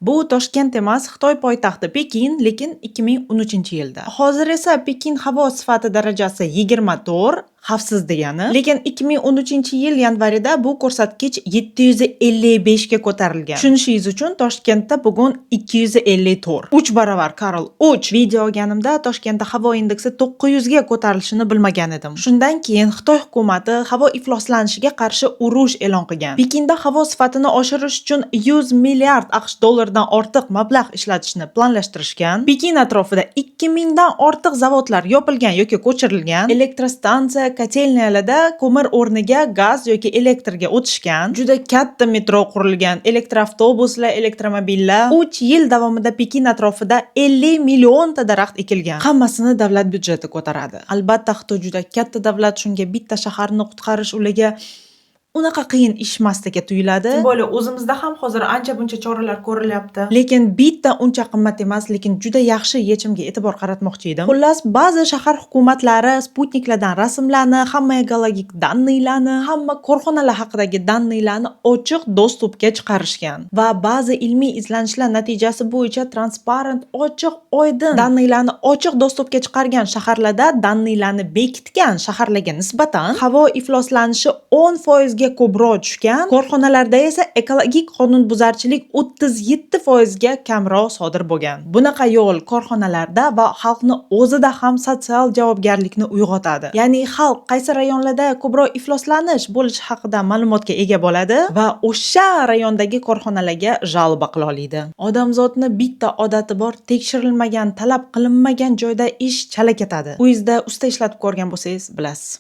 Bu Toshkent emas, Xitoy poytaxti Pekin, lekin 2013-yilda. Hozir esa Pekin havo sifati darajasi 24, xavfsiz degani. Lekin 2013-yil yanvarida bu ko'rsatkich 755 ga ko'tarilgan. Tushunishingiz uchun, Toshkentda bugun 254. 3 barobar, Karl, 3. Video olganimda Toshkentda havo indeksi 900 ga ko'tarilishini bilmagan edim. Shundan keyin Xitoy hukumati havo ifloslanishiga qarshi urush e'lon qilgan. Pekinda havo sifatini oshirish uchun 100 milliard AQSh dollaridan ortiq mablag' ishlatishni planlashtirishgan. Pekin atrofida 2000 dan ortiq zavodlar yopilgan yoki ko'chirilgan. Elektrostansiya, котельня larda ko'mir o'rniga gaz yoki elektrga o'tishgan. Juda katta metro qurilgan, elektroavtobuslar, elektromobillar. 3 yil davomida Pekin atrofida 50 millionta daraxt ekilgan. Hammasini davlat byudjeti ko'taradi. Albatta, Xitoy juda katta davlat, shunga bitta shaharni qutqarish ularga unaqa qiyin ish emasdek tuyuladi. Тем более o'zimizda ham hozir ancha-buncha choralar ko'rilyapti. Lekin bitta uncha qimmat emas, lekin juda yaxshi yechimga e'tibor qaratmoqchi edim. Xullas, ba'zi shahar hukumatlari sputniklardan rasmlarni, hamma ekologik данный larni, hamma korxonalar haqidagi данный larni ochiq доступ ga chiqarishgan va ba'zi ilmiy izlanishlar natijasi bo'yicha transparent, ochiq, oydin данный larni ochiq доступ ga chiqargan shaharlarda данный larni bekitgan shaharlarga nisbatan havo ifloslanishi 10% ga ko'proq tushgan, korxonalarda esa ekologik qonunbuzarchilik 37% ga kamroq sodir bo'lgan. Bunaqa yo'l korxonalarda va xalqni o'zida ham sotsial javobgarlikni uyg'otadi. Ya'ni xalq qaysi rayonlarda ko'proq ifloslanish bo'lishi haqida ma'lumotga ega bo'ladi va o'sha rayondagi korxonalarga жалоба qila oladi. Odamzodni bitta odati bor: tekshirilmagan, talab qilinmagan joyda ish chala ketadi. Uyingizda usta ishlatib ko'rgan bo'lsangiz, bilasiz.